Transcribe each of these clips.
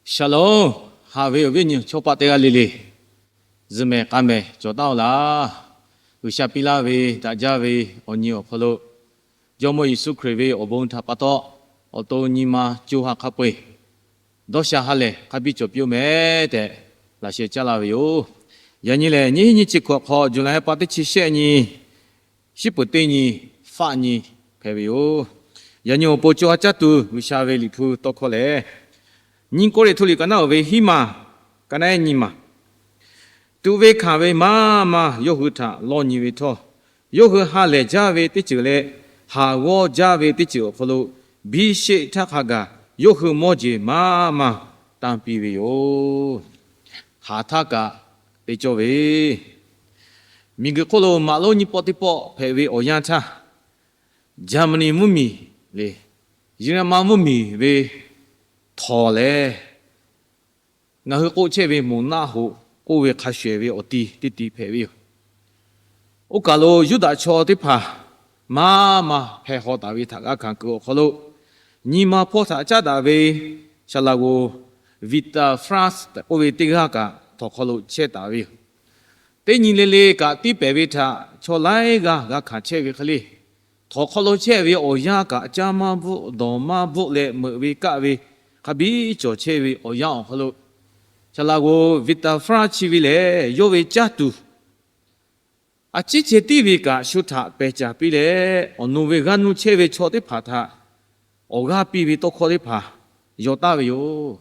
Shalom. Haꞈ ve awˬ viˉ awˬ nyi chaw paˆ teˇ g'aˇ le le, zuhꞈ mehˍ k'a mehˍ cawˬ taˉ-oˬ laˇ. G'uiˬsha piˇ laˇ ve daꞈ jaˇ ve awˬ nyi awˬ hk'aw lo, Jawˇmawˇ Yeˍsuˆ Hkriꞈ ve awˬ bon htaꞈ pa taw, awˬ to nyi ma co ha hk'a peu-eˬ dawˇ sha ha lehˬ hk'a biˇ cawˬ piˇ-oˆ meh tehꞈ laꞈ sheh caˇ laˇ ve yoˬ. Yaꞈ nyi lehˬ, nyiˇ hinˉ nyiˇ chi hkawꞈ hk'aw, July ha pa teˇ chi shehˆ nyi, shiˉ peuˍ teˇ nyi, faˆ nyi hpehꞈ ve yoˬ. Yaꞈ nyi awˬ pon co ha caˇ tuˬ G'uiˬsha ve Liꞈ hpu tawˇ hkawˇ lehˬ, nyiˇ Kawˇrenˍhtuˆ liꞈ ka naˉ-oˬ ve hiˉ maˬ, ka naˉ nyi maˬ, tuꞈ ve hkanˍ ve maˇ maˇ yawˇ hui htaꞈ lawˇ nyi ve htawˇ, yawˇ hui ha lehˬ jaˇ ve teˇ ceuˬ leh haˍ g'awˇ jaˇ ve teˇ ceuˬ awˬ hk'aw lo, biˇ sheˆ htaˇ hk'a gaˬ yawˇ hui mawˇ jeˬ maˇ maˇ tanˇ piˇ ve yoˬ. Haˍ htaˇ kaꞈ te cawˇ ve, miˬguiˬ hk'oˆ lo maꞈ lonˉ nyiˇ pawˆ teˇ pawˆ hpehꞈ ve awˬ yanˇ htaˇ, Jaˍmaˍniˆ mvuhˇmiˬ le, Yeˍraˍmaˆ mvuhˇmiˬ ve htawnˍ lehˬ, ngaˬ hui k'oˆ chehˇ ve moˍ naˆ hoꞈ k'oˆ ve hk'a shuˍ ehˍ ve awˬ ti teˇ ti hpehꞈ ve yoˬ. Oˇ kaˬ lo Yuˇdaꞈ chaw teˇ hpaˍ maˇ maˇ hpeh haw taˍ ve htaꞈ g'a hkanˍ kuiˬ awˬ hk'aw lo, nyi ma hpawˇ htaꞈ caˉ daꞈ ve saˍ laꞈ g'oˍ Viktor Frankl tehꞈ k'oˆ ve teˇ g'aˇ kaꞈ htawnˍ hk'aw lo chehˇ taˍ ve yoˬ. Teˇ nyi le le kaꞈ tiˉ pehˍ ve htaꞈ chaw laiˉ g'aˇ g'a hkanˍ chehˇ ve hk'e le, htawnˍ hk'aw lo chehˇ ve awˬ yanˇ kaꞈ caˇ maˇ bvuhˆ dawˬ maˇ bvuhˆ leh meuꞈ ve kaˆ ve hk'a biˇ cawˬ chehˇ ve awˬ yanˇ awˬ hk'aw lo, saˍ laꞈ g'oˍ Viktor Frankl chi ve lehˬ, yawˇ ve caˇ tuˬ a ciˉ ceh tiˉ ve kaꞈ shu htaꞈ pehˬ caˍ piˇ leh, awˬ nu ve g'aˇ nuˇ chehˇ ve chaw teˇ hpaˍ htaꞈ awˬ g'aˇ piˇ ve tawˇ hkawˇ teˇ hpaˍ yaw taˍ ve yoˬ.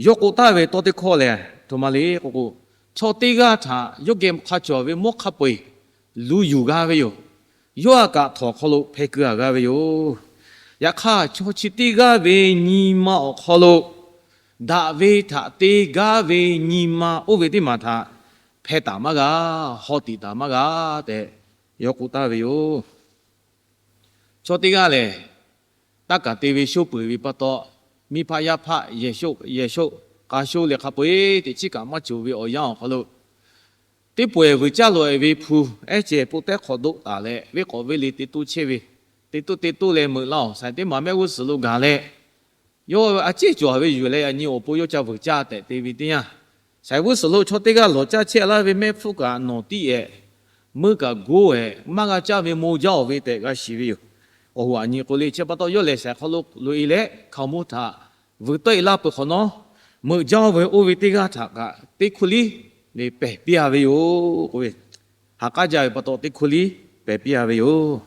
Yawˇ k'oˆ taˍ ve tawˇ teˇ hkawˇ lehˬ, htoꞈ ma le k'o k'o, chaw teˇ g'aˇ htaꞈ yawˇ geh hk'a cawˬ ve mawˇ hk'a peu-eˬ lu yuˬ g'a ve yoˬ. Yawˇ a kaꞈ htawnˍ hk'aw lo hpeh keu-a g'a ve yoˬ. Yaꞈ hk'aˇ, chaw chi teˇ g'aˇ ve nyi ma awˬ hk'aw lo daꞈ ve htaꞈ te gaˇ ve nyi ma oˇ ve teˇ maˬ htaꞈ hpeh taˍ maˇ g'a, haw tiꞈ taˍ maˇ g'a tehꞈ yawˇ k'oˆ taˍ ve yoˬ. Chaw teˇ g'aˇ lehˬ, taˇ kaˬ te ve shoˉ peuˬ ve pa taw, miˇ hpaˆ yaˇ hpaˆ yehˬ shoˆ yehˬ shoˆ k'a shoˆ leh hk'a peu-eˬ teꞈ chiˉ kaꞈ maˇ cawˬ ve awˬ yanˇ awˬ hk'aw lo, teˇ pawehˬ vuiˬ caˇ loꞈ-e ve hpu ehˉ ceh poˆ tehˉ hk'awꞈ doˆ taˍ leh, venˇ k'awꞈ venˇ le te toˇ chehˇ ve, te toˇ te toˇ leh meuꞈ laˇ-oˬ, saiˍ teˇ maˬ mehˆ g'uˇ suhˍ lo gaˬ leh, yawˇ a ciˉ cawˬ ve yuˬ leh, yaꞈ nyi awˬ pon yawˇ ca vuiˬ caˇ tehꞈ te ve teˇ yanˇ, saiˍ g'uˇ suhˍ lo chaw teˇ g'aˇ lawˬ caˇ chehˇ laˇ ve mehˆ hpfuhˇ kaꞈ nawˬ tiˉ-ehˍ, meuˇ kaꞈ goˇ-ehˍ, maˇ g'a caˇ ve maw jaˇ-oˬ ve tehꞈ g'a shiˍ ve yoˬ. Awˬ hoꞈ aꞈ nyi k'o le, chi pa taw yawˇ lehˬ saiˍ hk'aw lo loꞈ-e leh hkaoˍmonˇ htaꞈ vuiˬ tawˆ-e laˇ peuˬ hk'awꞈ nawˉ, meuꞈ jaˇ ve oˇ ve teˇ g'aˇ htaꞈ kaꞈ teˇ hkuˇ liˇ le pehˬ piˇ-a ve yoˬ k'oˆ ve, ha k'aˉ jaˇ ve pa taw teˇ hkuˇ liˇ pehˬ piˇ-a ve yoˬ.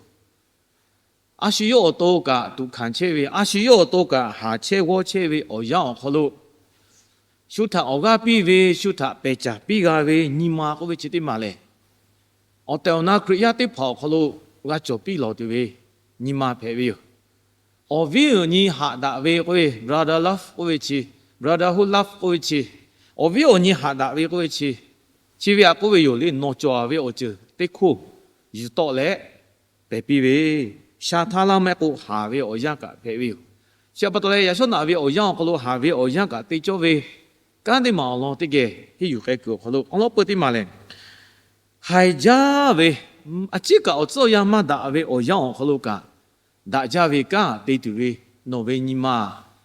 A shu yawˇ awˬ to kaꞈ tuꞈ hkanˍ chehˇ ve, a shu yawˇ awˬ to kaꞈ haˍ chehˇ g'awˇ chehˇ ve awˬ yanˇ awˬ hk'aw lo, shu htaꞈ awˬ g'aˇ piˇ ve, shu htaꞈ pehˬ caˍ piˇ g'a ve nyi ma k'oˆ ve chi teˇ maˬ lehˬ, awˬ tehˬ awˬ na Hkriꞈ yaˇ teˇ hpaˍ awˬ hk'aw lo g'a cawˬ piˇ lawˬ tuˬ ve nyi ma hpehꞈ ve yoˬ. Awˬ viˉ awˬ nyi haꞈ daꞈ ve k'oˆ ve brother love k'oˆ ve chi, brotherhood love k'oˆ ve chi, awˬ viˉ awˬ nyi haꞈ daꞈ ve k'oˆ ve chi, chi ve aꞈ k'oˆ ve yoˬ le, nawˬ cawˬ ve awˬ ceuˬ teˇ hkoˇ yuˬ tawˆ leh pehˬ piˇ ve, sha htaˇ laˇ mehˆ k'o haˍ ve awˬ yanˇ kaꞈ hpehꞈ ve yoˬ. Chi pa taw leh, yaꞈ shawˉ naꞈ ve awˬ yanˇ awˬ hk'aw lo haˍ ve awˬ yanˇ kaꞈ te cawˇ ve kanˉ teˇ maˬ awˬ lawn teˇ geh henˇ yuˬ k'ai kuiˬ awˬ hk'aw lo, awˬ lawn peu teˇ maˬ lehˬ, haiˬ jaˇ ve, a ciˉ kaꞈ awˬ tcuhˉ awˬ yanˇ maˇ daꞈ ve awˬ yanˇ awˬ hk'aw lo kaꞈ, daꞈ jaˇ ve kanˉ te tuˬ ve nawˬ ve nyi ma,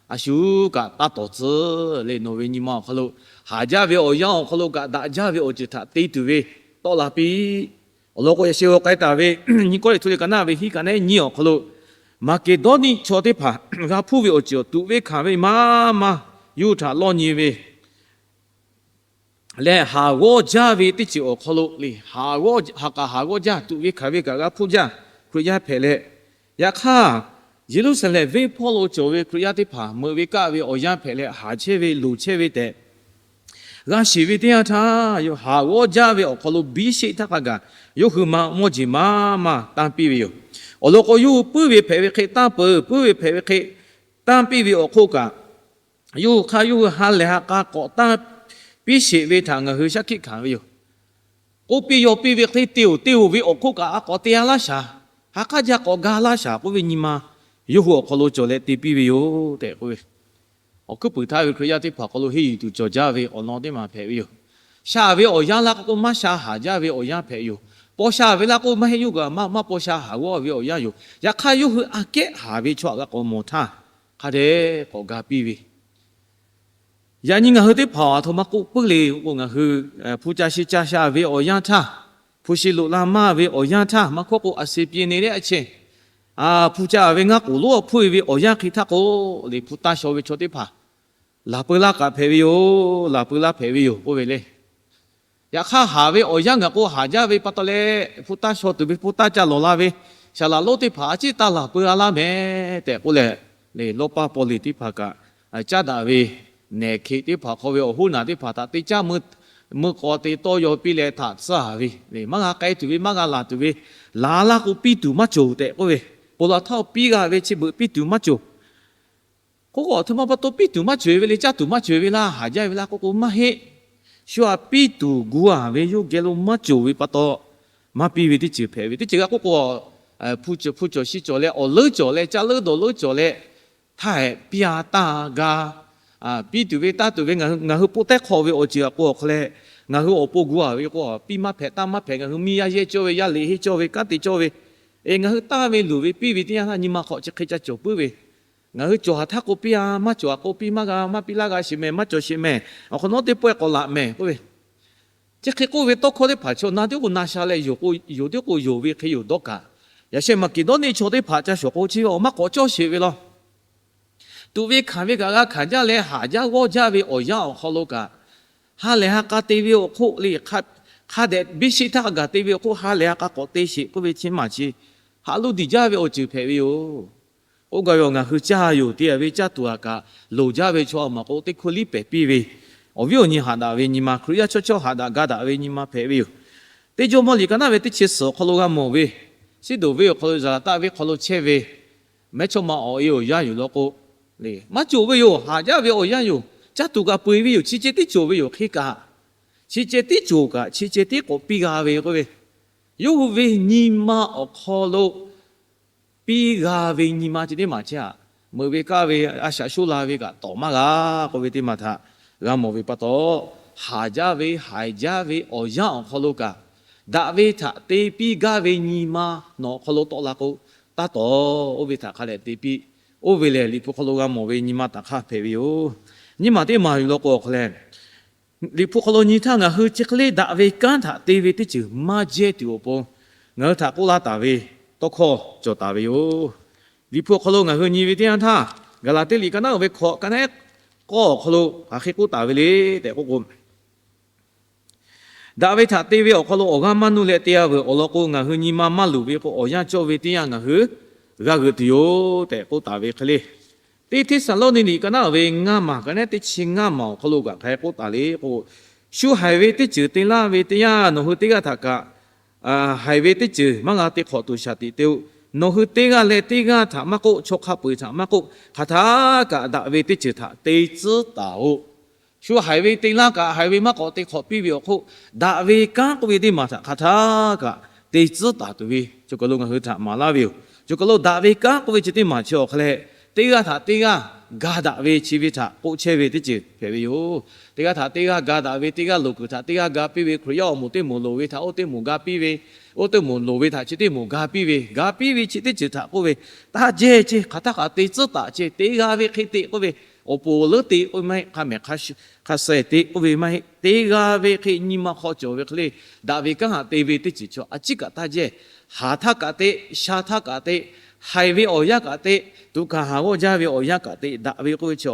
a shu kaꞈ taˇ tawˍ tcuh leh nawˬ ve nyi ma awˬ hk'aw lo, haˍ jaˇ ve awˬ yanˇ awˬ hk'aw lo kaꞈ daꞈ jaˇ ve awˬ ceuˬ htaꞈ te tuˬ ve tawˆ la piˇ. Awˬ lawn k'o, yaꞈ sheh g'aw k'ai taˍ ve nyiˇ Kawˇrenˍhtuˆ liꞈ ka naˉ ve hiˉ ka naˉ nyiˇ awˬ hk'aw lo, Maˍkeˍdawˇniˆ chaw teˇ hpaˍ g'a hpuˇ ve awˬ ceuˬ tuꞈ venˇ hkanˍ ve maˇ maˇ yawˇ hui htaꞈ lawˇ nyi ve lehˬ, haˍ g'awˇ jaˇ ve teˇ ceuˬ awˬ hk'aw lo le, haˍ k'aꞈ haˍ g'awˇ jaˇ, tuꞈ ve hkanˍ ve kaꞈ g'a hpuˇ jaˇ, Hkriꞈ yaˇ hpehꞈ leh, yaꞈ hk'aˇ, Yeˍruˆsaˍlehnˍ venˇ hpawˇ lo cawˬ ve Hkriꞈ yaˇ teˇ hpaˍ meuꞈ ve kaˆ ve awˬ yanˇ hpehꞈ leh haˍ chehˇ ve loˍ chehˇ ve tehꞈ g'a shiˍ ve teˇ yanˇ htaˇ, haˍ g'awˇ jaˇ ve awˬ hk'aw lo biˇ sheˆ htaˇ hk'a gaˬ yawˇ hui ma mawˇ jeˬ maˇ maˇ tanˇ piˇ ve yoˬ. Awˬ lawn k'o, yawˇ hui puiˉ ve hpehꞈ ve hk'e tanˇ peuˬ, puiˉ ve hpehꞈ ve hk'e tanˇ piˇ ve awˬ hk'oˆ kaꞈ, yawˇ hui hk'aˇ yawˇ hui ha lehˬ ha k'a k'awꞈ tanˇ piˇ sheˍ ve htaꞈ ngaˬ hui shaˉ hkiˆ hkanˍ ve yoˬ. K'oˆ piˇ yaw piˇ ve hk'e te-oˬ te-oˬ ve awˬ hk'oˆ kaꞈ a k'awꞈ te-a laˇ shaˍ, ha k'aˉ jaˇ k'awꞈ ga laˇ shaˍ k'oˆ ve nyi ma yawˇ hui awˬ hk'aw lo cawˬ leh te piˇ ve yoˬ tehꞈ k'oˆ ve, awˬ hkuiˉ puiˍ htaˇ ve Hkriꞈ yaˇ teˇ hpaˍ awˬ hk'aw lo henˇ yuˬ tuˬ cawˬ jaˇ ve awˬ lawn teˇ maˬ hpehꞈ ve yoˬ. Shaˍ ve awˬ yanˇ laˇ k'o k'o maˇ sha haˍ jaˇ ve awˬ yanˇ hpehꞈ yoˬ. Paw sha ve laˇ k'o maˇ heˆ, yawˇ kaꞈ maˇ maˇ paw sha haˍ g'awˇ ve awˬ yanˇ yoˬ. Yaꞈ hk'aˇ, yawˇ hui aꞈ kehˉ haˍ ve chaw htaꞈ g'a k'awꞈ mawˬ htaˇ, hk'a dehꞈ k'awꞈ ga piˇ ve Yaꞈ nyi ngaˬ hui teˇ hpaˍ aˬ htoꞈ ma k'oˆ puiˉ le k'o, ngaˬ hui hpu ca shi ca sha ve awˬ yanˇ htaˇ, hpu shi loꞈ la maˇ ve awˬ yanˇ htaˇ, maˇ hkawˇ k'o a se piˇ ne leh a chehˇ, hpu ca ve ngaˇ k'oˍ lonˉ awˬ hpfuhˇ e ve awˬ yanˇ hk'e htaˇ k'o, le hpu taˇ shaw ve chaw teˇ hpaˍ laˬ peu laˇ kaꞈ hpehꞈ ve yoˬ, laˬ peu laˇ hpehꞈ ve yoˬ k'oˆ ve le. Yaꞈ hk'aˇ, haˍ ve awˬ yanˇ gaˬ k'o, haˍ jaˇ ve pa taw leh, hpu taˇ shaw tuˬ ve, hpu taˇ ca lawˬ la ve saˍ laˍ lonˉ teˇ hpaˍ a ciˉ taˇ laˬ peu a laˇ mehˍ tehꞈ k'oˆ leh, le lawˇ paˇ paw leˬ teˇ hpaˍ kaꞈ caˉ daꞈ ve, nehˬ hk'e teˇ hpaˍ hk'aw ve awˬ hoˉ naˬ teˇ hpaˍ htaꞈ te caˇ meuˇ k'aw te tawˇ yaw piˇ leh htaꞈ tcuhˉ ve le, maˇ g'a k'ai tuˬ ve, maˇ g'a laˬ tuˬ ve, laˬ laˇ k'o piˇ tuˬ maˇ cawˬ tehꞈ k'oˆ ve, ponˬ laˬ htaˇ piˇ g'a ve chi beuꞈ piˇ tuˬ maˇ cawˬ. K'oˆ k'o, aˬ htoꞈ ma pa taw piˇ tuˬ maˇ cawˬ ve le, caˇ tuˬ maˇ cawˬ ve laˇ, haˍ jaˇ ve laˇ k'oˆ k'o, maˇ heˆ. Shu aꞈ piˇ tuˬ gu a ve yawˇ geh lo maˇ cawˬ ve pa taw, maˇ piˇ ve teˇ ceuˬ hpehꞈ ve. Teˇ ceuˬ g'a k'oˆ k'o, hpu cawˬ, hpu cawˬ shi cawˬ leh, awˬ leuˉ cawˬ leh, caˇ leuˉ dawˬ leuˉ cawˬ leh, htaˇ hehꞈ piˇ a taˇ ga, piˇ tuˬ ve taˇ tuˬ ve, ngaˬ hui po tehˉ hk'aw ve awˬ ceuˬ aꞈ k'o awˬ hk'aw leh, ngaˬ hui awˬ pon gu a ve k'o, piˇ maˇ hpehꞈ, taˇ maˇ hpehꞈ, ngaˬ hui miˇ yaˇ yehˇ cawˇ ve, yaˇ liꞈ henˇ cawˇ ve, kanˉ te cawˇ ve, e ngaˬ hui taˇ ve luˬ ve piˇ ve teˇ yanˇ htaˇ nyi ma hk'aw chi hk'e ca cawˬ puiˉ ve, ngaˬ hui cawˬ haˍ htaˇ k'o piˇ a, maˇ cawˬ a k'o piˇ maˇ g'a, maˇ piˇ laˇ g'a sheˍ mehˍ, maˇ cawˬ sheˍ mehˍ, awˬ hk'awꞈ nawˉ teˇ pawehˇ k'awꞈ laꞈ mehˍ k'oˆ ve, chi hk'e k'oˆ ve tawˇ hkawˇ teˇ hpaˍ chaw na tiˉ k'o na sha leh, yonˍ tiˉ k'o yonˍ ve hk'e yoˬ dawˇ kaꞈ, yaꞈ sheh Maˍkeˍdawˇniˆ chaw teˇ hpaˍ ca shawˍ k'o chi ve awˬ maˇ k'awꞈ cawˇ sheˍ ve law. Tuꞈ ve hkanˍ ve kaꞈ g'a hkanˍ jaˇ leh, haˍ jaˇ g'awˇ jaˇ ve awˬ yanˇ awˬ hk'aw lo kaꞈ, ha lehˬ ha k'a te ve awˬ hk'oˆ le, hk'a dehꞈ biˇ sheˆ htaˇ gaˬ te ve awˬ hk'oˆ ha lehˬ ha k'a k'awꞈ te sheˍ k'oˆ ve chi maˬ chi, haꞈ loˇ diˬ jaˇ ve awˬ ceuˬ hpehꞈ ve yoˬ. K'oˆ gaˇ ve awˬ, ngaˬ hui caˇ yoˬ te a ve caˇ tuˬ aꞈ kaꞈ, loˍ jaˇ ve chaw a maˬ k'o teˇ hkuˇ liˇ pehˍ piˇ ve, awˬ viˉ awˬ nyi haꞈ daꞈ ve nyi ma, Hkriꞈ yaˇ chawˇ chawˇ haꞈ daꞈ ga daꞈ ve nyi ma hpehꞈ ve yoˬ. Teˇ Jawˇmawˇ liꞈ ka naˉ ve teˇ chi suhˍ awˬ hk'aw lo g'a mawˬ ve, Siˉdonˍ venˇ awˬ hk'aw lo Zaˍlaˍtaˆ venˇ hk'aw lo chehˇ ve mehˇchawˇma awˬ e awˬ yanˇ yoˬ law k'o, maˇ cawˬ ve yoˬ. Haˍ jaˇ ve awˬ yanˇ yoˬ. Caˇ tuˬ kaꞈ peu eˬ ve yoˬ. Chi ceh tiˉ cawˬ ve yoˬ hk'e kaꞈ, chi ceh tiˉ cawˬ kaꞈ, chi ceh tiˉ k'awꞈ piˇ g'a ve k'oˆ ve, yawˇ hui ve nyi ma awˬ hk'aw lo piˇ g'a ve nyi ma chi teˇ maˬ chi aꞈ, meuꞈ ve kaˇ ve, a shaꞈ shoˉ la ve kaꞈ tawˍ maˇ g'a k'oˆ ve teˇ maˬ htaꞈ g'a mawˬ ve pa taw, haˍ jaˇ ve haiˬ jaˇ ve awˬ yanˇ awˬ hk'aw lo kaꞈ, daꞈ ve htaꞈ te piˇ gaˇ ve nyi ma nawˬ awˬ hk'aw lo tawˆ la k'o, taˇ tawˍ. Oˇ ve htaꞈ hk'a dehꞈ te piˇ. Oˇ ve lehˬ, Liꞈ hpu hk'aw lo g'a mawˬ ve nyi ma taꞈ hk'aˇ hpehꞈ ve yoˬ. Nyiˇ maˬ teˇ maˬ yoˬ law k'o awˬ hk'aw leh, Liꞈ hpu hk'aw lo nyi htaˇ ngaˬ hui chi hk'e le daꞈ ve kanˉ htaꞈ te ve teˇ ceuˬ maˇ jehˇ tuˬ awˬ pon, ngaˬ hui htaꞈ k'oˆ laˇ taˍ ve tawˇ hkawˇ cawˬ taˍ ve yoˬ. Liꞈ hpu awˬ hk'aw lo ngaˬ hui nyi ve teˇ yanˇ htaˇ, Gaˍlaˍtiˆ liꞈ ka naˉ ve hkawꞈ ka nehˉ k'awˇ awˬ hk'aw lo hk'aˬ hk'e k'oˆ taˍ ve le tehꞈ k'oˆ k'o, daꞈ ve htaꞈ te ve awˬ hk'aw lo awˬ g'aˇ maˇ nuˇ leh te a veuˬ. Awˬ lawn k'o, ngaˬ hui nyi ma maˇ luˬ ve k'o, awˬ yanˇ cawˇ ve teˇ yanˇ ngaˬ hui g'a g'euꞈ tuˬ yoˬ tehꞈ k'oˆ taˍ ve hk'e le. Teˇ Hteˇsaˍlawˇniˆ liꞈ ka naˉ ve ngaˇ maˬ ka nehˉ teˇ chi ngaˇ maˬ awˬ hk'aw lo kaꞈ hk'aˬ hk'e k'oˆ taˍ le k'o, shu haiˬ ve teˇ ceuˬ te laˇ ve teˇ yanˇ, nawˬ hui teˇ g'aˇ htaꞈ kaꞈ haiˬ ve teˇ ceuˬ maˇ g'a te hk'awꞈ tuˬ shaˍ tiꞈ te-o. Nawˬ hui teˇ g'aˇ leh teˇ g'aˇ htaꞈ maˇ k'oˆ, chaw hk'a peu-eˬ htaꞈ maˇ k'oˆ, hk'aˬ htaˇ kaꞈ daꞈ ve teˇ ceuˬ htaꞈ te tcuhˉ taˍ-oꞈ. Shu haiˬ ve te laˇ kaꞈ, haiˬ ve maˇ k'awꞈ te hk'awꞈ piˇ ve awˬ hk'oˆ, daꞈ ve kanˉ k'oˆ ve teˇ maˬ htaꞈ hk'aˬ htaˇ kaꞈ te tcuhˉ taˍ tuˬ ve cawˬ kaˬ lo ngaˬ hui htaꞈ maˍ laˇ ve yoˬ. Cawˬ kaˬ lo daꞈ ve kanˉ k'oˆ ve chi teˇ maˬ chi awˬ hk'aw leh, teˇ g'aˇ htaꞈ teˇ g'aˇ ga daꞈ ve chi ve htaꞈ k'oˆ chehˇ ve teˇ ceuˬ hpehꞈ ve yoˬ. Teˇ g'aˇ htaꞈ teˇ g'aˇ ga daꞈ ve, teˇ g'aˇ loˍ kuiˬ htaꞈ teˇ g'aˇ ga piˇ ve, Hkriꞈ yaˇ awˬ moˍ teˇ moˍ loˍ ve htaꞈ oˇ teˇ moˍ ga piˇ ve, oˇ teˇ moˍ loˍ ve htaꞈ chi teˇ moˍ ga piˇ ve, ga piˇ ve chi teˇ ceuˬ htaꞈ k'oˆ ve, taˇ jehˇ ceh, hk'aˬ htaˇ kaꞈ te tcuhˉ taˍ ceh, te g'a ve hk'e te k'oˆ ve, awˬ poˍ leuˉ te k'oˆ ve maˇ heˆ, hk'a mehˍ hk'a suh, hk'a suh te k'oˆ ve maˇ heˆ, te g'a ve hk'e nyi ma hk'aw cawˬ ve hk'e le, daꞈ ve kanˉ htaꞈ te ve teˇ ceuˬ chaw a ciˉ kaꞈ taˇ jehˇ. Haˍ htaˇ kaꞈ te, sha htaˇ kaꞈ te, haiˬ ve awˬ yanˇ kaꞈ te, tuꞈ hkanˍ haˍ g'awˇ jaˇ ve awˬ yanˇ kaꞈ te, daꞈ ve k'oˆ ve chi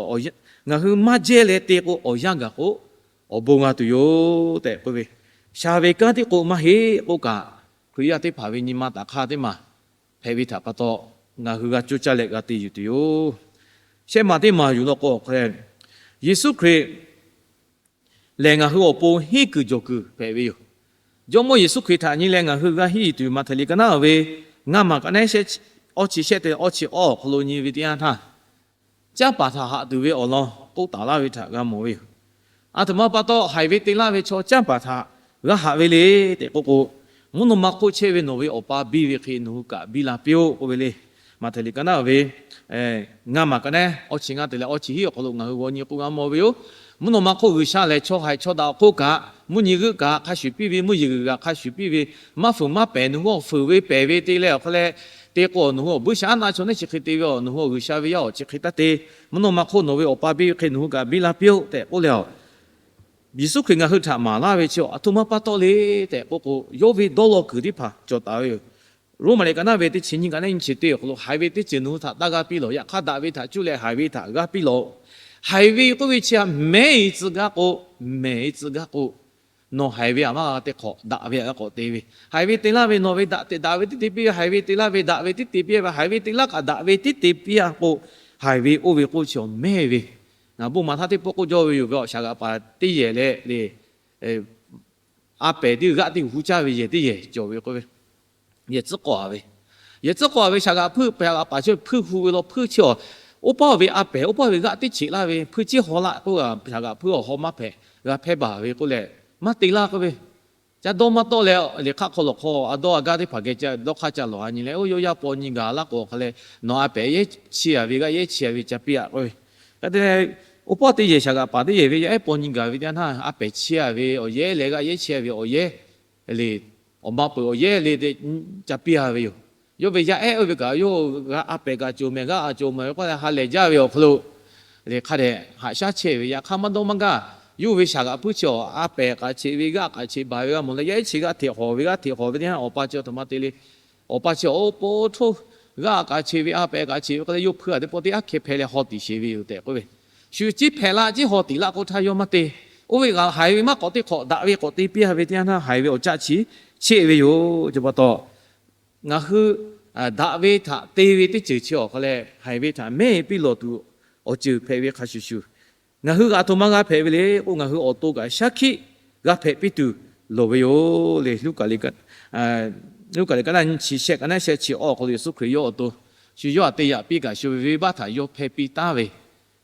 ngaˬ hui maˇ jehˇ leh te k'o, awˬ yanˇ gaˬ k'o awˬ bon g'a tuˬ yoˬ tehꞈ k'oˆ ve, sha ve kanˉ tiˉ k'o maˇ heˆ k'oˆ kaꞈ, Hkriꞈ yaˇ teˇ hpaˍ ve nyi ma taꞈ hk'aˇ teˇ maˬ hpehꞈ ve htaꞈ pa taw, ngaˬ hui g'a coˇ caˇ leh g'a te yuˬ tuˬ yoˬ. Shehˆ maˬ teˇ maˬ yuˬ law k'o awˬ hk'aw leh, Yeˍsuˆ Hkriꞈ lehˬ ngaˬ hui awˬ pon henˇ kuiˬ jawˬ kuiˬ hpehꞈ ve yoˬ. Jawˇmawˇ Yeˍsuˆ Hkriꞈ htaꞈ nyi leh ngaˬ hui g'a henˇ yuˬ tuˬ, Maꞈhtehˍ liꞈ ka naˉ ve ngaˇ maˬ ka nehˉ shehˆ awˇ chi shehˆ te awˇ chi awˇ awˬ hk'aw lo nyi ve teˇ yanˇ htaˇ, canˇ paˍ htaꞈ haꞈ tuˬ ve awˬ lawn k'oˆ taˍ laˇ ve htaꞈ g'a mawˬ ve yoˬ. Aˬ htoꞈ ma pa taw, haiˬ ve te laˇ ve chaw canˇ paˍ htaꞈ g'a haꞈ ve le tehꞈ k'oˆ k'o, mvuhˇ naw ma hk'oˆ chehˇ ve nawˬ ve Awˬ pa biˇ ve hk'e nawˬ hui kaꞈ biˇ la piˇ-oˆ k'oˆ ve le. Maꞈhtehˍ liꞈ ka naˉ ve ngaˇ maˬ ka nehˉ awˇ chi ngaˇ te leh awˇ chi hiˉ awˬ hk'aw lo ngaˬ hui g'aw nyi k'o g'a mawˬ ve yoˬ. Mvuhˇ naw ma hk'oˆ G'uiˬsha lehˬ, chaw haiˬ chaw daꞈ awˬ hk'oˆ kaꞈ, mvuhˇ nyi g'euˆ kaꞈ hk'a shuˍ piˇ ve, mvuhˇ yeˬ g'uiˬ kaꞈ hk'a shuˍ piˇ ve, maˇ fuiˍ maˇ pehˍ nawˬ hui awˬ fuiˍ ve pehˍ ve te leh awˬ hk'aw leh, te k'o, nawˬ hui awˬ buiˇshaˆaˉnaˆ chaw neˇ chi hk'e te ve, nawˬ hui awˬ G'uiˬsha ve yaˇ awˬ chi hk'e taˇ te. Mvuhˇ naw ma hk'oˆ nawˬ ve Awˬ pa biˇ ve hk'e nawˬ hui kaꞈ biˇ laˇ piˇ-oˆ tehꞈ k'oˆ leh, Yeˍsuˆ Hkriꞈ ngaˬ hui htaꞈ maˍ laˇ ve chi aˬ htoꞈ ma pa taw le tehꞈ k'oˆ k'o, yawˇ ve dawˇ law kuiˬ teˇ hpaˍ cawˬ taˍ ve yoˬ. Roˉmaꞈ liꞈ ka naˉ ve teˇ chi nyiˇ ka neˉ nyiˇ chi teˇ awˬ hk'aw lo, Haiˬ ve teˇ ceuˬ nawˬ hui htaꞈ taˇ g'aˇ piˇ lawˬ. Yaꞈ hk'aˇ daꞈ ve htaꞈ cuˇ leh haiˬ ve htaꞈ g'aˇ piˇ lawˬ. Haiˬ ve k'oˆ ve chi a mehˉ-e tcuh gaˇ k'o, mehˬ-e tcuh gaˇ k'o, nawˬ haiˬ ve aˬ maˇ g'a te hk'awꞈ, daꞈ ve aˬ g'a k'awꞈ te ve. Haiˬ ve te laˇ ve nawˬ ve daꞈ te, daꞈ ve tiˉ te piˇ ve. Haiˬ ve te laˇ ve daꞈ ve tiˉ te piˇ ve. Haiˬ ve te laˇ kaꞈ daꞈ ve tiˉ te piˇ-a k'o, haiˬ ve oˇ ve k'oˆ chi awˬ mehˉ ve. Ngaˬ bon maˍ htaˇ teˇ pawˆ k'oˆ jawˇ ve yoˬ ve, awˬ shaˍ g'aꞈ paˍ teˇ yehˬ leh le, a pehˍ teˇ g'aˇ teˇ hu caˇ ve yehˬ teˇ yehˬ cawˬ ve k'oˆ ve, yehˬ tcuhˉ k'awꞈ-a ve, yehˬ tcuhˉ k'awꞈ-a ve shaˍ g'aꞈ hpuiˇ, shaˍ g'aꞈ paˍ chi hpuiˇ hu ve law hpuiˇ chi awˬ, oˇ paˆ ve a pehˍ, oˇ paˆ ve g'aˇ teˇ cheꞈ laˇ ve hpuiˇ ciˉ haw laˆ k'oˆ, shaˍ g'aꞈ hpuiˇ awˬ haw maˇ hpehꞈ, g'a hpehˇ baˬ ve k'oˆ leh, maˇ te laˇ k'oˆ ve. Ca dawˇ maˇ tawˆ leh, liꞈ hk'aˆ hk'aw lawˬ hk'aw a dawˇ a gaˇ teˇ hpaˍ geh ca dawˇ hk'aˇ ca lawˬ a nyi leh, oˇ yawˇ yaˇ paw nyi gaˬ laˇ k'o hk'a leh, nawˬ a pehˍ yehˉ chi-a ve g'aˇ yehˉ chi-a ve ca piˇ-a k'oˆ ve. Hk'e te leh, oˇ paˆ teˇ yehˬ shaˍ g'aꞈ paˍ teˇ yehˬ ve yaˇ ehˉ paw nyi gaˬ ve teˇ yanˇ htaˇ, a pehˍ chi-a ve awˬ yehˉ leh g'aˇ yehˉ chi-a ve awˬ yehˉ le, awˬ ma peuˬ awˬ yehˉ le te ca piˇ-a ve yoˬ. Yawˇ ve yaˇ ehˉ oˇ ve kaꞈ yawˇ g'a a pehˍ kaꞈ cawˬ mehˍ, g'aˇ a cawˬ mehˍ ve k'oˆ leh ha lehˬ jaˇ ve awˬ hk'aw lo le hk'a dehꞈ haꞈ shaˉ chehˇ ve. Yaꞈ hk'aˇ maˇ dawˇ maˇ gaˇ. Yawˇ ve shaˍ g'aꞈ hpuiˇ chi awˬ a pehˍ k'aꞈ cheꞈ ve, g'aˇ k'aꞈ cheꞈ baˬ ve g'a mawˬ leh, yaˇ ehˉ chi g'aˇ hteꞈ hawˬ ve, g'aˇ hteꞈ hawˬ ve teˇ yanˇ awˬ pa chi aˬ htoꞈ ma te le. Awˬ pa chi awˬ po htoˇ g'aˇ k'aꞈ cheꞈ ve, a pehˍ k'aꞈ cheꞈ ve k'oˆ leh, yawˇ hpuiˇ-a teˇ pawˆ teˇ aˉ hkeh hpehꞈ leh haw tiꞈ sheˍ ve yoˬ tehꞈ k'oˆ ve. Shu ciˉ hpehꞈ la ciˉ haw tiꞈ laˇ k'o htaˇ yawˇ maˇ te. Oˇ ve kaꞈ haiˬ ve maˇ k'awꞈ te hk'awꞈ, daꞈ ve k'awꞈ te piˇ-a ve teˇ yanˇ htaˇ haiˬ ve awˬ caˆ chi cheˆ ve yoˬ. Chi pa taw, ngaˬ hui daꞈ ve htaꞈ te ve teˇ ceuˬ chi awˬ hk'a leh, haiˬ ve htaꞈ mehˉ piˇ lawˬ tuˬ awˬ ceuˬ hpehꞈ ve hk'a shuˍ shuˍ, ngaˬ hui g'aꞈ htoꞈ ma g'a hpehꞈ ve le k'o, ngaˬ hui awˬ to kaꞈ shaˉ hkiˆ g'a hpehꞈ piˇ tuˬ loˍ ve yoˬ le. Luˉkaꞈ liꞈ ka naˉ nyi chi shehˆ ka naˉ shehˆ chi awˬ hk'aw lo Yeˍsuˆ Hkriꞈ yawˇ awˬ to shu yawˇ htaꞈ te yaꞈ piˇ kaꞈ shu ve venˇbaˆ htaꞈ yawˇ hpehˇ piˇ taˍ ve,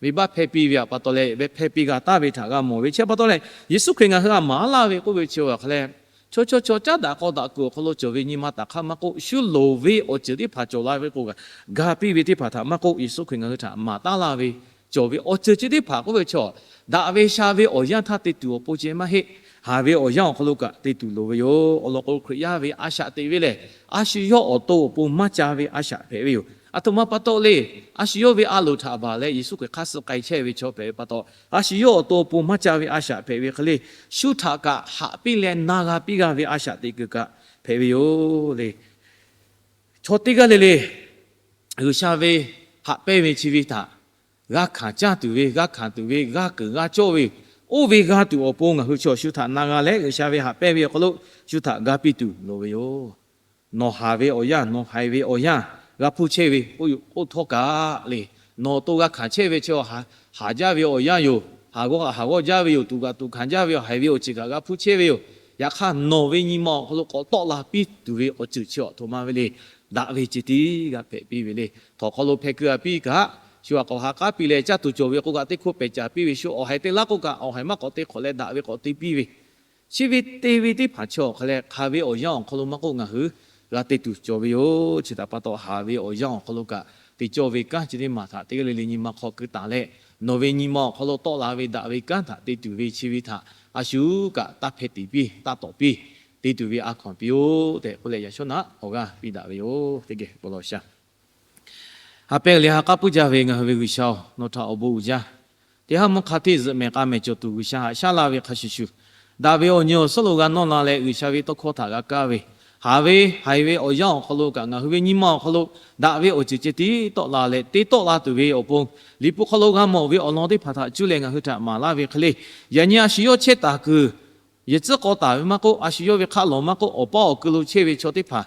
venˇbaˆ hpehˇ piˇ ve pa taw leh, hpehˇ piˇ g'a taˍ ve htaꞈ g'a mawˬ ve. Chi pa taw leh, Yeˍsuˆ Hkriꞈ ngaˬ hui htaꞈ maˍ laˇ ve k'oˆ ve chi awˬ hk'a leh, chaw chaw chaw caˉ daꞈ k'aw daꞈ kuiˬ awˬ hk'aw lo cawˬ ve nyi ma taꞈ hk'aˇ maˇ k'oˆ, shu loˍ ve awˬ ceuˬ teˇ hpaˍ cawˬ la ve k'o, ga piˇ ve teˇ hpaˍ htaꞈ maˇ k'oˆ, Yeˍsuˆ Hkriꞈ ngaˬ hui htaꞈ maˍ taˉ laˇ ve cawˬ ve awˬ ceuˬ chi teˇ hpaˍ k'oˆ ve chaw, daꞈ ve sha ve awˬ yanˇ htaˇ te tuˬ awˬ pon ceh maˇ heˆ. Haˍ ve awˬ yanˇ awˬ hk'aw lo kaꞈ te tuˬ loˍ ve yoˬ. Awˬ lawn k'o, Hkriꞈ yaˇ ve a shaꞈ teꞈ ve lehˬ, a shu yawˇ awˬ to awˬ pon maˇ ca ve a shaꞈ hpehꞈ ve yoˬ. Aˬ htoꞈ ma pa taw le, a shu yawˇ ve a loˍ htaꞈ baˬ leh Yeˍsuˆ Hkriꞈ hk'aˇ suh k'ai chehˇ ve chaw hpehꞈ ve pa taw, a shu yawˇ awˬ to awˬ pon maˇ ca ve a shaꞈ hpehꞈ ve hk'e le, shu htaꞈ kaꞈ haꞈ piˇ leh na g'a piˇ g'a ve a shaꞈ teꞈ kuiˬ kaꞈ hpehꞈ ve yoˬ le. Chaw teˇ g'aˇ le le G'uiˬsha ve haꞈ pehnˇ ve chi ve htaꞈ g'a hkanˍ caˇ tuˬ ve, g'a hkanˍ tuˬ ve, g'a keunˍ g'a cawˇ ve, oˇ ve g'a tuˬ awˬ pon ngaˬ hui chaw shu htaꞈ na g'a leh, G'uiˬsha ve haꞈ pehnˇ ve awˬ hk'aw lo shu htaꞈ ga piˇ tuˬ loˍ ve yoˬ. Nawˬ haˍ ve awˬ yanˇ, nawˬ haiˬ ve awˬ yanˇ g'a hpuˇ chehˇ ve k'oˆ htawˇ kaꞈ le, nawˬ awˬ to g'a hkanˍ chehˇ ve chi haˍ jaˇ ve awˬ yanˇ yoˬ. Haˍ g'awˇ haˍ g'awˇ jaˇ ve yoˬ. Tuꞈ kaꞈ tuꞈ hkanˍ jaˇ ve yoˬ. Haiˬ ve awˬ ceuˬ kaꞈ g'a hpuˇ chehˇ ve yoˬ. Yaꞈ hk'aˇ, nawˬ ve nyi ma awˬ hk'aw lo k'awꞈ tawˆ la piˇ tuˬ ve awˬ ceuˬ chi aˬ htoꞈ ma ve le, daꞈ ve ceh tiˉ g'a hpehꞈ piˇ ve le. Htawnˍ hk'aw lo hpehˇ keu a piˇ kaꞈ, shu aꞈ k'awꞈ ha k'aˉ piˇ leh caˇ tuˬ cawˬ ve k'o kaꞈ, teˇ hkawˇ pehˬ caˍ piˇ ve. Shu awˬ haiˬ te laˇ k'o kaꞈ, awˬ haiˬ maˇ k'awꞈ te hk'awꞈ leh daꞈ ve k'awꞈ te piˇ ve. Chi ve te ve teˇ hpaˍ chi awˬ hk'a leh, hk'aˬ ve awˬ yanˇ awˬ hk'aw lo maˇ k'oˆ, ngaˬ hui g'a te tuˬ cawˬ ve yoˬ. Chi htaꞈ pa taw, haˍ ve awˬ yanˇ awˬ hk'aw lo kaꞈ te cawˇ ve kanˉ chi teˇ maˬ htaꞈ teˇ g'aˇ le le nyi ma hk'aw keu taˍ leh, nawˬ ve nyi ma awˬ hk'aw lo tawˆ la ve daꞈ ve kanˉ htaꞈ te tuˬ ve chi ve htaꞈ a shu kaꞈ taˇ hpehˇ tiˍ piˇ, taˇ tawˍ piˇ, te tuˬ ve a hkawnˬ piˇ-oˆ tehꞈ k'oˆ leh, yaꞈ shawˉ naꞈ awˬ g'aˇ piˇ daꞈ ve yoˬ. Teˇ geh bon lawˬ sha. Ha pehˇ le ha k'aˉ puiˉ jaˇ ve ngaˬ hui ve G'uiˬsha-oˬ, nawˬ htaꞈ awˬ bon uiˍ jaˇ. Teˇ haˉ mvuhˇ hk'a hteˇ zuhꞈ mehˍ k'a mehˍ cawˬ tuˬ G'uiˬsha haꞈ shaˉ laˇ ve hk'a shuˍ shuˍ, daꞈ ve awˬ nyi awˬ suhˉ lo g'a nawˇ la leh, G'uiˬsha ve tawˇ hkawˇ htaꞈ g'a kaˇ ve, haˍ ve haiˬ ve awˬ yanˇ awˬ hk'aw lo kaꞈ ngaˬ hui ve nyi ma awˬ hk'aw lo daꞈ ve awˬ ceuˬ ceh tiˉ tawˆ la leh te tawˆ la tuˬ ve awˬ pon, Liꞈ hpu hk'aw lo g'a mawˬ ve awˬ lawn teˇ hpaˍ htaꞈ cuˇ leh ngaˬ hui htaꞈ maˍ laˇ ve hk'e le, yaꞈ nyi a shu yawˇ chehˇ taˍ kuiˬ yehˬ tcuhˉ k'aw taˍ ve maˇ k'oˆ, a shu yawˇ ve hk'aˆ lawˬ maˇ k'oˆ, awˬ paˇ awˬ keu lo chehˇ ve chaw teˇ hpaˍ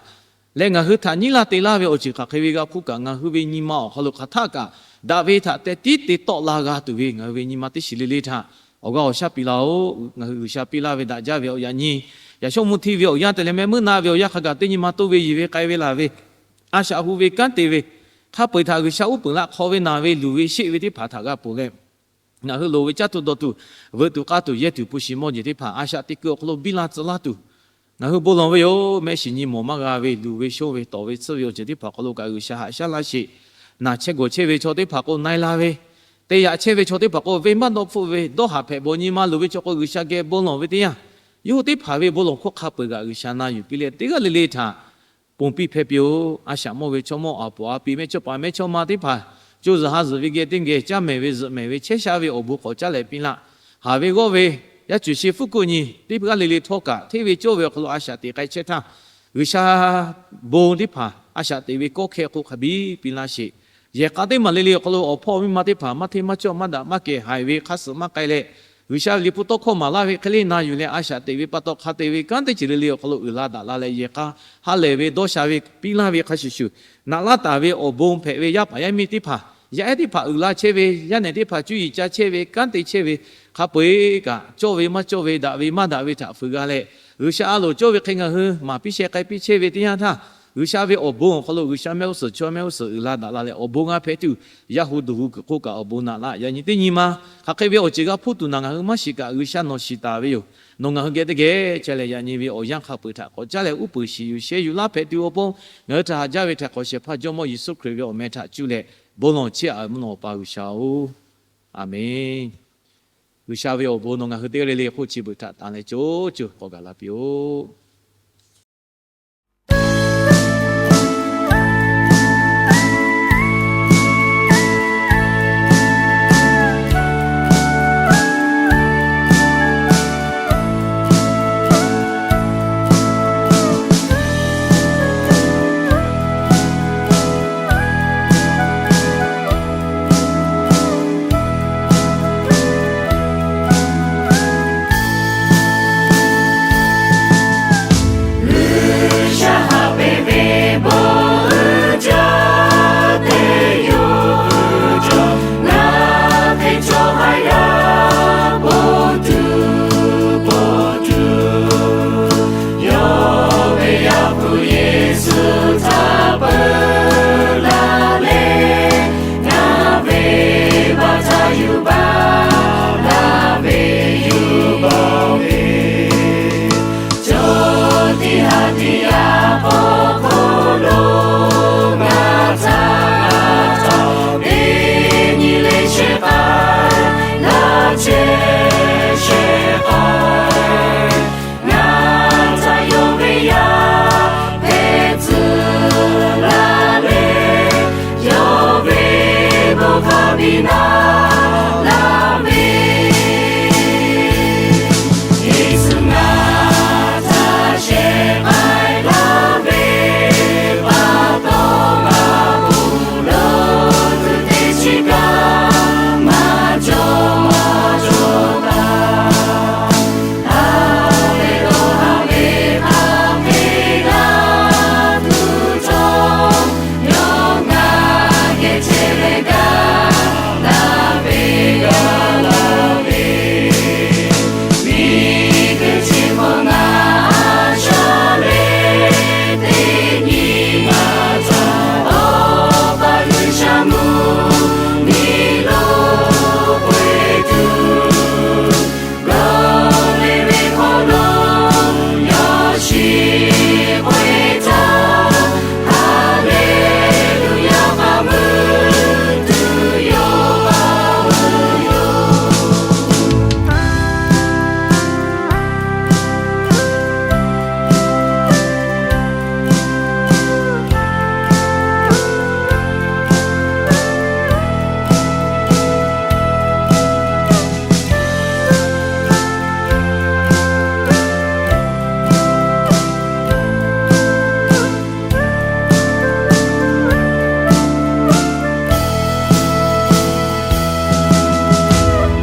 leh ngaˬ hui htaꞈ nyiˉ laˇ te laˇ ve awˬ ceuˬ hk'aˬ hk'e ve g'a hpuˇ kaꞈ, ngaˬ hui ve nyi ma awˬ hk'aw lo hk'aˬ htaˆ kaꞈ daꞈ ve htaꞈ teh tiˉ te tawˆ la g'a tuˬ ve ngaˬ hui ve nyi ma teˇ shiˍ le le htaꞈ awˬ g'aˇ awˬ shaˉ piˇ laˇ-oˆ. Ngaˬ hui G'uiˬsha piˇ laˇ ve daꞈ jaˇ ve awˬ yaꞈ nyi, yaꞈ shawˉ mvuhˇ hteˇ ve awˬ yanˇ te leh mehˆ meuˇ na ve awˬ yanˇ hk'a gaˬ teˇ nyi ma toˇ ve yiˬ ve k'ai ve laˬ ve, a shaꞈ hu ve kanˉ te ve, hk'a peu-eˬ htaꞈ G'uiˬsha uˉ peunˍ laˇ hk'aw ve naˬ ve luˬ ve sheˆ ve teˇ hpaˍ htaꞈ g'a ponˬ leh, ngaˬ hui loˍ ve caˇ tuˬ dawˬ tuˬ, veuꞈ tuˬ k'aˇ tuˬ yehˇ tuˬ hpu shi mawˇ jeˬ teˇ hpaˍ a shaꞈ teꞈ keu awˬ hk'aw lo biˇ la tcuh laˇ tuˬ, ngaˬ hui bon lawˬ ve yoˬ. Mehˆ shiˍ nyi mawˬ maˇ g'a ve luˬ ve shonˇ ve tawˍ ve tsuhˇ ve awˬ ceuˬ teˇ hpaˍ hk'aw lo kaꞈ G'uiˬsha haꞈ shaˉ laˇ sheˍ. Naˬ chehˇ gawˬ chehˇ ve chaw teˇ hpaˍ k'o na e la ve, te yaꞈ chehˇ ve chaw teˇ hpaˍ k'o venˇbaˆ dawˇ hpfuhˆ ve dawˇ haꞈ hpehꞈ bawˬ nyi ma luˬ ve chaw k'o G'uiˬsha geh bon lawˬ ve teˇ yanˇ, yawˇ hui teˇ hpaˍ ve bon lawˬ hkawˇ hk'a peu-eˬ kaꞈ G'uiˬsha na yuˬ piˇ leh teˇ g'aˇ le le htaꞈ ponˬ piˇ hpehˇ piˇ-oˬ. A shaꞈ mawˇ ve chaw mawˇ, a poˍ a piˍ mehˇchawˇ paˍ mehˇchawˇma teˇ hpaˍ, co zuhˬ ha zuhˬ ve geh teˇ geh, caˇ mehˍ ve zuhꞈ mehˍ ve chehˇ sha ve awˬ bon k'awꞈ caˉ leh piˇ laˇ. Haˍ ve g'awˇ ve, yaˇ cuˬ shi fuˉ kuˆ nyi teˇ g'aˇ le le htawˇ kaꞈ, hteˇ ve cawˇ ve awˬ hk'aw lo a shaꞈ teꞈ k'ai chehˇ htaˇ, G'uiˬsha bon teˇ hpaˍ a shaꞈ teꞈ ve kawˇ hkeh hk'oˆ hk'a biˇ piˇ laˇ sheˍ. Yehˬ k'a teˇ maˬ le le awˬ hk'aw lo awˬ hpawˇ miˇ ma teˇ hpaˍ maˇ hteˇ maˇ cawˇ maˇ daꞈ maˇ kehˬ, haiˬ ve hk'aˇ suh maˇ k'ai leh, G'uiˬsha ve liꞈ hpu tawˇ hkawˇ maˍ laˇ ve hk'e le na yuˬ leh, a shaꞈ teꞈ ve pa taw hk'a te ve kanˉ teˇ ceuˬ le le awˬ hk'aw lo uiˍ la daꞈ la leh, yehˬ k'a ha lehˬ ve dawˇ sha ve piˇ laˇ ve hk'a shuˍ shuˍ, naꞈ laˇ taˍ ve awˬ bon hpehꞈ ve yaˇ paˍ yaˇ miˇ teˇ hpaˍ, yaˇ ehˉ teˇ hpaˍ uiˍ la chehˇ ve, yaˇ nehˬ teˇ hpaˍ cuˇ yiˍ ca chehˇ ve, kanˉ te chehˇ ve, hk'a peu-eˬ kaꞈ cawˇ ve maˇ cawˇ ve, daꞈ ve maˇ daꞈ ve htaꞈ fuiˍ g'a leh, G'uiˬsha a loˍ cawˇ ve hk'e ngaˬ hui maˍ piˇ sheh k'ai piˇ chehˇ ve teˇ yanˇ htaˇ, G'uiˬsha ve awˬ bon awˬ hk'aw lo G'uiˬsha mehˆ g'uˇ suhˍ chaw mehˆ g'uˇ suhˍ uiˍ la daꞈ la leh, awˬ bon g'a hpehꞈ tuˬ, yaˇ hu duˬ hu kuiˬ hk'oˆ kaꞈ awˬ bon naꞈ laˇ. Yaꞈ nyi teˇ nyi ma hk'aˬ hk'e ve awˬ ceuˬ g'a hpuˇ tuˬ naˬ ngaˬ hui maˇ shiˍ kaꞈ, G'uiˬsha nawˬ shiˍ taˍ ve yoˬ. Nawˬ ngaˬ hui geh teˇ geh chehˇ leh, yaꞈ nyi ve awˬ yanˇ hk'a peu-eˬ htaꞈ k'awꞈ caˉ leh uˉ peunˍ shiˍ yuˬ sheh yuˬ laˇ hpehꞈ tuˬ awˬ pon, ngaˬ hui htaꞈ haꞈ jaˇ ve htaꞈ hk'awꞈ shehˍ hpaˇ Jawˇmawˇ Yeˍsuˆ Hkriꞈ ve awˬ meh htaꞈ cuˇ leh bon lawˬ chehˇ-a ve mvuhˇ naw Awˬ pa G'uiˬsha-oˬ, Aˍmenˍ. G'uiˬsha ve awˬ bon nawˬ ngaˬ hui teˇ g'aˇ le le hk'oˆ chi beuꞈ htaꞈ tanˬ leh co co k'awꞈ gaˬ la piˇ-oˆ. G'uiˬsha haꞈ pehnˇ ve bon uiˍ jaˇ teˇ yoˬ. Ngaˬ hk'e cawˬ haꞈ yaˇ po tuˬ po tuˬ, yawˇ ve Yaˇ hpu Yeˍsuˆ htaꞈ peuˬ la leh, ngaˬ ve baˬ htaꞈ yuˬ baˬ laˇ ve, yuˬ baˬ ve, chaw teˇ ha teˇ yaꞈ k'aw hk'aw lo ngaˬ htaꞈ teˇ nyi leh shehˍ k'ai, laˇ chehˇ shehˍ k'ai. Ngaˬ htaꞈ yawˇ ve yaˇ hpehꞈ tcuh la leh, yawˇ ve bon hk'a biˇ naˆ laˇ ve, Yeˍsuˆ ngaˬ htaꞈ shehˍ k'ai laˇ ve pa taw, ngaˬ hui lo tuˬ teˇ chi kaꞈ maˇ cawˬ maˇ cawˬ taˍ. Haˍ lehˬ dawˇ haˍ ve hk'a hk'e g'aˇ tuˬ cawˬ, yawˇ ngaˬ geh chehˇ leh gaˇ laˇ ve, gaˇ laˇ ve, miˬguiˬ chi hk'oˆ ngaˬ a shaꞈ leh teˇ nyi ngaˬ htaꞈ Awˬ pa G'uiˬsha mvuhˇ miˬ lo k'oˆ-e tuˬ, gawˬ ve ve hk'aw lo yawˇ shiˍ k'oˆ-e htaˇ, Haˍleˍluˍyaˍ k'aꞈ mui tuˬ yawˇ a ve yoˬ.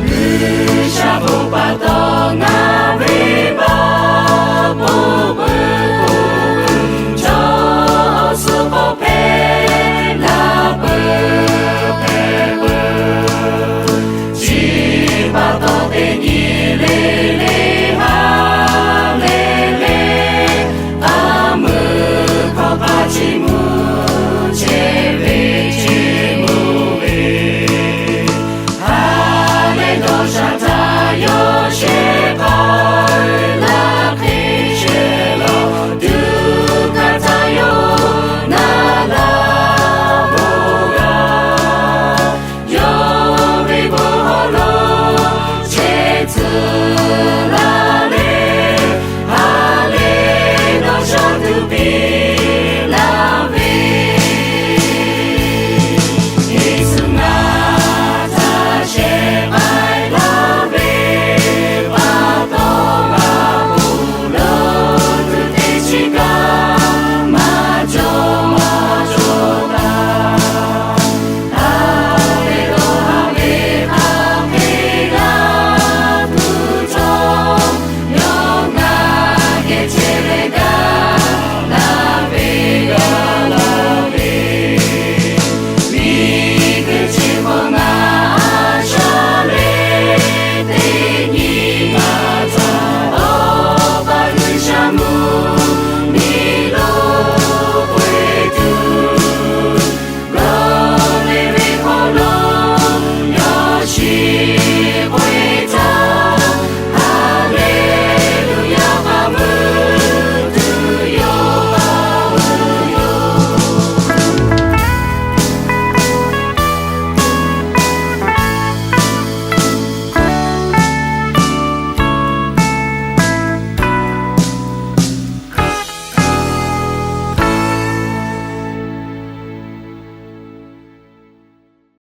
G'uiˬsha bon pa taw